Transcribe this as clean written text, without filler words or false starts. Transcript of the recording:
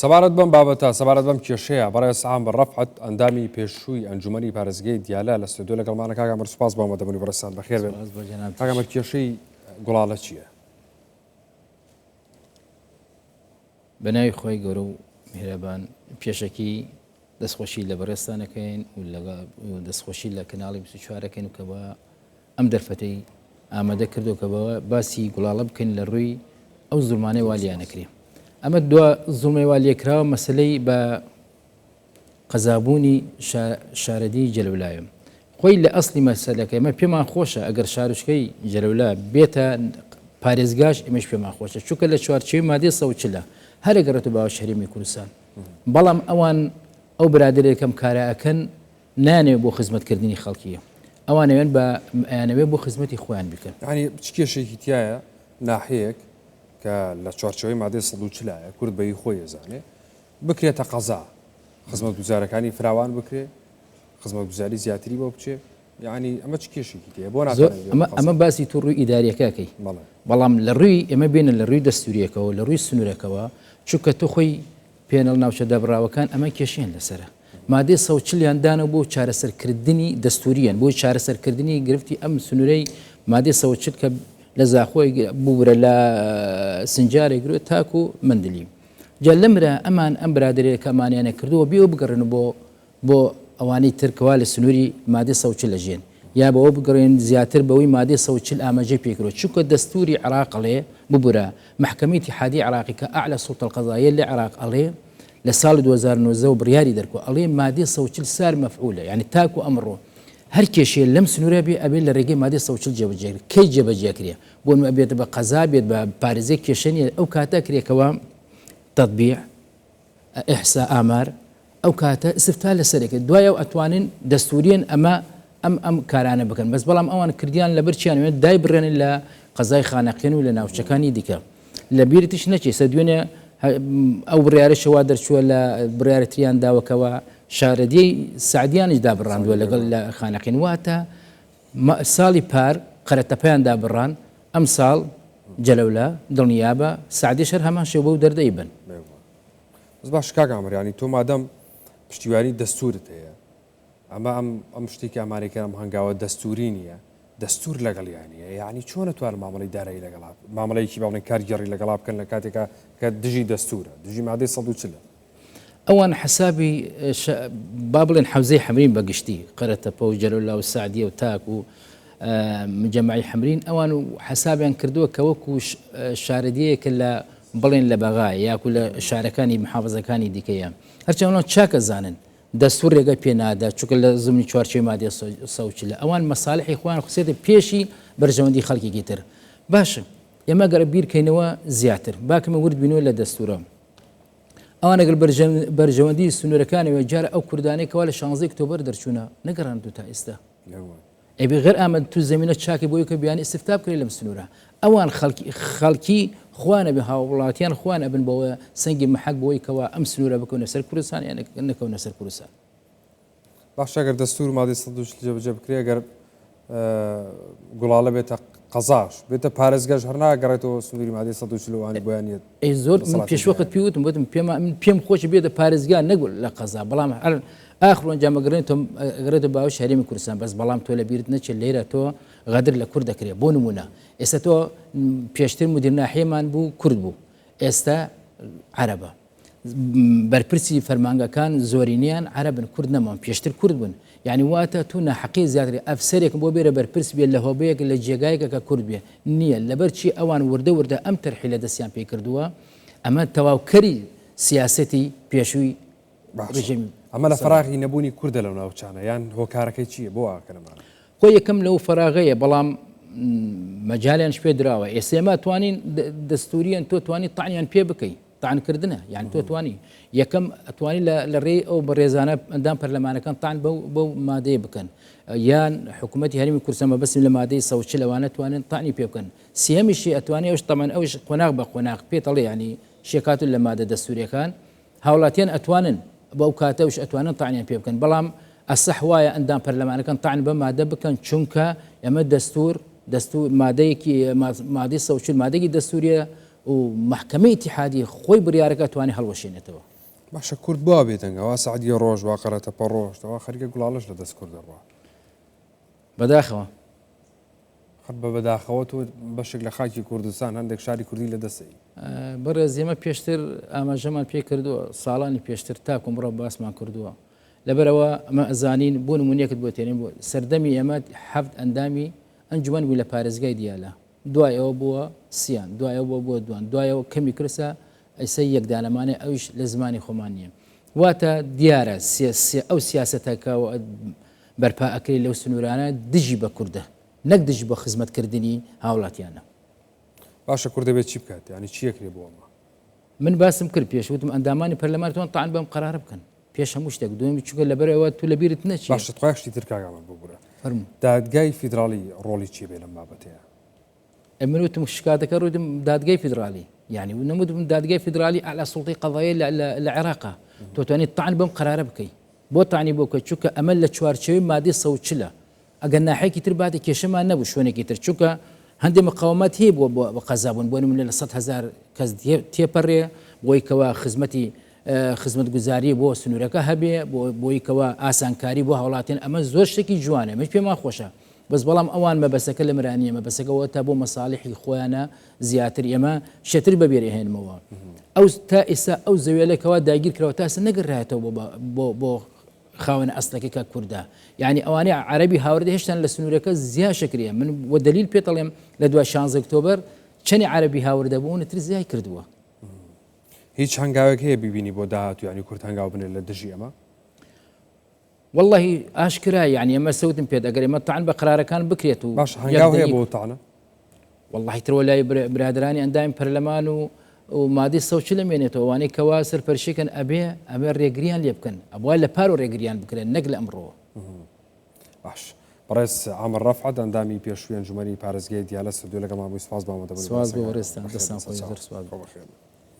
سەبارەت بەم بابەتە، سەبارەت بەم کێشەیە، بەڕێز عامر ڕەفعەت، ئەندامی پێشووی ئەنجومەنی پارێزگەی دیالە لە ستۆدیۆ لەگەڵمانە. کاک عامر سوپاس بۆ ئامادەبوونی بەڕێزتان، بەخێر بێن. سوپاس بۆ جەنابتیش. کاک عامر کێشەی گوڵاڵە چییە؟ بە ناوی خوای گەورە و میهرەبان پێشەکی دەستخۆشی لە بەڕێزتان ئەکەین و دەستخۆشی لە کەناڵی 24 ئەکەین و کە بە ئەم دەرفەتەی ئامادە کردو کە بەوە باسی گوڵاڵە بکەین لە ڕووی ئەو زوڵمانەی وا لێیان ئەکرێ. ئەمە دوا زوڵمەی وا لێکراوە مەسەلەی بە قەزابوونی شارەدێی جەلەولایە. خۆی لە ئەسڵی مەسەلەکە ئێمە پێمان خۆشە ئەگەر شارۆچکەی جەلەولا بێتە پارێزگاش ئێمەش پێمان خۆشە چونکە لە چوارچێوەی مادەی 140 هەر ئەگەڕێتەوە باوەش هەرێمی کوردستان بەڵام ئەوان ئەو برادەرێک ئەم کارە ئەکەن نایانەوێت بۆ خزمەتکردنی خەڵکی ئەوان ئەوێن بە ئەیانەوێت بۆ خزمەتی خۆیان بیکەن. یانی چ کێشەیەکی تیایە ناحیەیەک کە لە چوارچێوەی مادەی 140 ە کورد بە هی خۆی ئەزانێ بکرێتە قەزا خزمەتگوزارەکانی فراوان بکرێ خزمەتگوزاری زیاتری بۆ بچێ یعنی ئەمە چ کێشێکی تێ بۆ ئەمە ئەمە باسی تو ڕووی ئیداریەکەکەی بەڵام لە ڕووی ئێمە بێنە لە ڕووی دەستوریەکەوە لە ڕووی سنوورەکەوە چونکە تۆ خۆی پێنەڵ ناوچە دابڕاوەکان ئەمە کێشیان لەسرە مادەی 140 یان دانەوە بۆ چارەسەرکردنی دەستوریان بۆ چارەسەرکردنی گرفتی ئەم سنوورەی مادەی 140 کە لە زاخۆی ببورە لە سنجارێک گرۆ تاکو مندلی جا لەمرا ئەمان ئەم برادەرەیە کە ئەمانیانە کردووە بێ بگەڕێن بۆ بۆ ئەوانەی تر کەوا لە سنووری مادەی 140 ئەژێن یا بەوە بگەڕێن زیاتر بەوەی مادەی 140 ئاماژەی پێکردووە چونکە دەستووری عێراق ئەڵێ ببورە مەحکەمەی ئیتیحادی عێراقی کە ئەعلە سوڵتە القضائیە لە عێراق ئەڵێ لە ساڵی 2019 وە بڕیاری دەرکوە ئەڵێ مادەی 140 سار مەفعولە یانی تاکو ئەمڕۆ هەر کێشەیە لەم سنوورە بێ ئەبێ لە ڕێگەی مادەی 140 جێبەجێ کرێ کەی جێبەجێ کرێ بۆ نموونە بێت بە قەزا بێت بە پارێزگە کێشە نییە ئەو کاتە کرێ کەوا تطبیع احصاء ئامار ئەو کاتە استفتاء لەسەرێکە دوای ئەو ئەتوانن دەستوریەن ئەمە ئەم ئەم کارانە بکەن بەس بەڵام ئەوان کردیان لەبەر چیان وێن دای بڕێنن لە قەزای خانەقین و لە ناوچەکانی دیکە لە بیرتیش نەچێ سە دوێنێ ئەو بڕیارەشە وا دەرچووە لە بڕیارە تریان داوەکەوە شارەدیی سعدیانیش دابڕاندووە لەگەڵ لە خانەقین واتە ساڵی پار قەرەتەپەیان دابڕان ئەمساڵ جەلەولا دڵنیابە سەعدیش هەر هەمان شێوە بەو دەردەی بن. بێگومان. بەس باش کاک عامر یانی تۆ مادەم پشتیوانی دەستورت هەیە ئەمە ئەم ئەم شتێکی ئامانەی ئەم هەنگاوە دەستوری نییە دەستور لەگەڵیان نییە یعنی چۆن توان مامەڵی دارایی لەگەڵا مامەڵەیەکی باڵێن کارگێڕی لەگەڵا بکەن لە کاتێکا کە دژی دەستورە دژی مادەی 140 ئەوان حەسابی با بڵێن حەوزەی حەمرین بە گشتی، قەرەتەپە و جەلەولا و سەعدیە و تاک و مجەمەعی حەمرین، ئەوان حەسابیان کردووە کە وەکو شارەدێیەکە لە بڵێن لە بەغا یاکو لە شارەکانی محافزەکانی دیکەیە. هەرچەند ئەوان چاک ئەزانن دەستوور رێگە پێ نادا، چونکە لە زمنی چوارچێوەی مادەی 140 ئەوان مەسالحی خۆیان خستێتە پێشی بەرژەوەندی خەڵکێکی تر. باشە ئێمە گەر بیرکەینەوە زیاتر با کەمێ ورد بینەوە لە دەستوورە. ئەوان ئەگەر بەرژەوەندی سنوورەکانەوە جارە ئەو کوردانەی کەوا لە شانزەی ئۆکتۆبەر دەرچوونە نەگەڕاندو تا ئێستا ئەبێ غەر ئامەد تو زمینە چاکی بۆی کە بیانی ئیسفتا بکرێت لەم سنوورە ئەوان خەڵکی خەڵکی خوانە بێ هاووڵاتیان خوان ئەبن بەوە سەنگی محەک بۆی کەوا ئەم سنوورە بکەونە سەر کوردستان یان نەکەونە سەر کوردستان. باشە گەر دەستور مادەی 140 جێبەجێ بکرێ گەر گوڵاڵە بێتە قەزاش بێتە پارێزگەش هەر ناگەڕێتەوە سنووری مادەی 140 وانی بۆیان نییە. ئەی زۆر من پێشوەخت پێ وتم وتم پێم من پێم خۆشە بێتە پارێزگا نەگوڵ لە قەزا بەڵام هەر ئاخر ئەنجام ئەگەڕێتەوە ئەگەڕێتەوە باوەش هەرێمی کوردستان بەس بەڵام تۆ لە بیرت نەچێت لێرە تۆ غەدر لە کورد دەکرێت بۆ نمونە ئێستا تۆ پێشتر مدیر ناحیەمان بوو کورد بوو ئێستا عەرەبە بەرپرسی فەرمانگەکان زۆرینەیان عەرەبن کورد نەمان پێشتر کورد بوون یعنی واتە تو ناحەقی زیاتری ئەفسەرێکم بۆ بێرە بەرپرس بێت لە هۆبەیەک لە جێگایەکە کە کورد بێ نییە لەبەر چی ئەوان وردە وردە ئەم تەرحیلە دەستیان پێ کردووە ئەمە تەواوکەری سیاسەتی پێشووی ڕژێمی ئەمە لە فەراغی نەبوونی کوردە لەو ناوچانە یان هۆکارەکەی چییە بۆ ئاکەنەمانە؟ خۆ یەکەم لەو فەراغەیە بەڵام مەجالیانش پێ دراوە ئێستا ئێمە توانین دەستوریان تۆ توانی تاعنیان پێ بکەی تان کردنە یان تۆ توانی یەکەم ئەتوانی لە ڕێی ئەو بەڕێزانە ئەندام پەرلەمانەکان تان بەو بەو مادەیە بکەن یان حکوومەتتی هەرمی کورسە مەبەستم لە مادەی سەوچ لەوانە توانن تانی پێ بکەن سیەمیشی ئەتوانی ئەوش تەمان ئەوش قۆناغ بە قۆناغ پێتەڵێ ینی شێکات لە مادە دەستوریەکان هاوڵاتیان ئەتوانن بەو کاتەوش ئەتوانن تەعنیان پێ بکەن بەڵام ئەسەح وایە ئەندام پەرلەمانەکان تەعن بەم مادە بکەن چونکە ئەمە دەستور دەستور مادەیەکی مادەی 140 مادەیەکی دەستوریە و مەحکەمەی ئیتیحادی خۆی بڕیارەکە ئەتوانێ هەڵوەشێنێتەوە. باشە کورد بۆ وا بێدەنگە؟ وا سەعدیە ڕۆشت، وا قەرەتەپە ڕۆشت، وا خەریکە گوڵاڵەش لە دەست کورد دەڕوا. بەداخەوە. خەت بە بەداخەوە تۆ بەشێک لە خاکی کوردستان هەندێک شاری کوردی لە دەست ئەی. بەڕێز ئێمە پێشتر ئاماژەمان پێ کردووە ساڵانی پێشتر تاکو ئەمڕۆ باسمان کردووە لەبەرئەوە ئەمە ئەزانین بۆ نمونەیەکت بۆ تێنین بۆ سەردەمی ئێمە حەفت ئەندامی ئەنجومەن بوو لە پارێزگای دیالە دوای ئەوە بووە سیان دوای ئەوە بووە دوان دوای ئەوە کەمی کردسە ئەیسە یەک دانەمانێ ئەویش لە زمانی خۆمان نییە واتە دیارە سێ ئەو سیاسەتە کە بەرپا ئەکرێ لەو سنوورانە دژی بە کوردە نەک دژی بە خزمەتکردنی هاوڵاتیانە. باشە کورد دەبێت چی بکات یانی چی ئەکرێ بۆ ئەمە؟ من باسم کرد پێش وتم ئەندامانی پەرلەمان توان تەعن بەم قەرارە بکەن پێش هەموو شتێک دووەمی چونکە لەبەر ئەوە تو لەبیرت نەچێ. باشە تخوا یەک شتی تر کاک ئامەد ببورە فەرموو. دادگای فیدراڵی ڕۆڵی چی بێ لەم بابەتەیا؟ من وتم شکاتەکە ڕوودم دادگای فیدراڵی یعنی نەموتم دادگای فیدراڵی ئەعلا سوڵتەی قەزایە لە عێراقا تۆ توانیت تەعن بەم قەرارە بکەی بۆ تەعنی بۆ بکەی چونکە ئەمە لە چوارچێوەی مادەی 140 ئەگەر ناحیەکی تر باتە کێشەمان نەبوو شوێنێکی تر چونکە هەندێک مقاومەت هەیە بۆ بە قەزا بوون بۆ نمونە لە 100 هەزار کەس تێپەڕێ بۆی کەوا خزمەتی خزمەتگوزاری بۆ سنوورەکە هەبێ بۆی کەوا ئاسانکاری بۆ هاوڵاتیان ئەمە زۆر شتێکی جوانە من پێمان خۆشە بەس بەڵام ئەوان مەبەسەکە لە مرانیە مەبەسەکە وە تا بۆ مەساڵیحی خۆیانە زیاتر ئێمە شتر بەبێر ئەهێنمەوە ئەو تا ئێستا ئەو زەویەلە کەوا داگیر کراوە تا ئێستا نەگەڕایەتەوە بۆ بۆ بۆ خاوەنە ئەسلەکەی کە کوردە یعنی ئەوانەی عەرەبی هاوردە هێشتان لە سنوورەکە زیا شکریە من وە دلیل پێتەڵێم لە دوای 16 ئۆکتۆبەر چەنی عەرەبی هاوردە بوون تر زیای کردووە. هیچ هەنگاوێک هەیە بیبینی بۆ داهاتوو یعنی کورد هەنگاو بنێت لە دژی ئەمە؟ وەڵڵاهی ئاشکرایە یانی ئێمە سەوتم پێت ئەگەر ئێمە تەعن بە قرارەکان بکرێت و باش هەنگاو هەیە بۆ تەعنە؟ وەڵڵاهی ترەوە لای برادرانی ئەندامی پەرلەمان و و مادەی 140 مێنێتەوە ئەوانەی کەوا سەرپەرشیکەن ئەبێ ئەمە ڕێگریان لێ بکەن ئەبوا لە پار و ڕێگریان بکرێن نەک لە ئەمڕۆوە. باش بەڕێز عامر ڕەفعەت ئەندامی پێشووی ئەنجومەنی پارێزگای دیالە سەردوو لەگەڵمان بووی سوپاس بۆ ئامادەبوونت سواز بۆ بەڕێزتان دەستان خۆش زۆر سوپاس. بەخێر بێن.